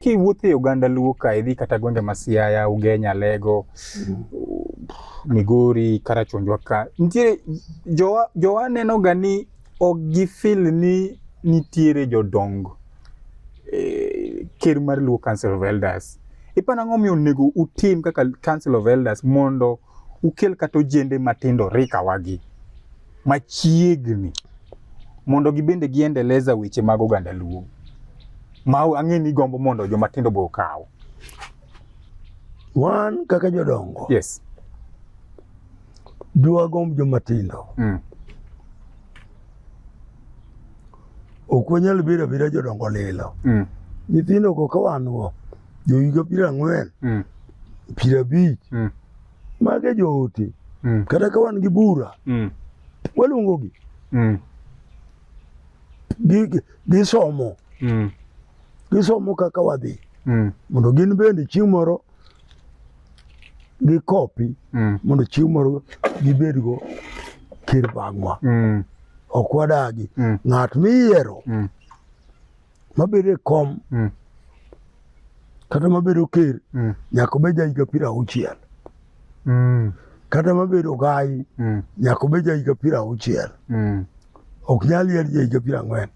Kiwuotho e oganda Luo ka idhi kata gwenge ma Siaya, Ugenya, Lego, Migori, Karachuonjwa ka, nitiere jowa, jowa neno ga ni ok gifil ni nitiere jodong ker mar Luo Council of Elders. Iparo ang'o miyo onego utim kaka Council of Elders mondo ukel kata ojende matindo rikawagi machiegni mondo gibende giendeleza weche mag oganda Luo ma ang'e ni gombo mondo joma tindo be okaw. Wan kaka jodongo. Yes. Dwagomb joma tindo. Ok wanyal bedo abeda jodongo lilo. Nyithindo go ka wan go johiga 40, 50, mage joote. Kata ka wan gi bura, waluongogi. Gisomo. Gisomo kaka wadhi. Mondo gin bende chieng' moro gikopi, mondo chieng' moro gibedgo ker bang'wa. Ok wadagi. Ng'at miyiero mabedo e kom kata mabedo ker nyaka obed jahiga 60. Kata mabedo gai nyaka obed jahiga 60. Ok nyal yier jahiga 40.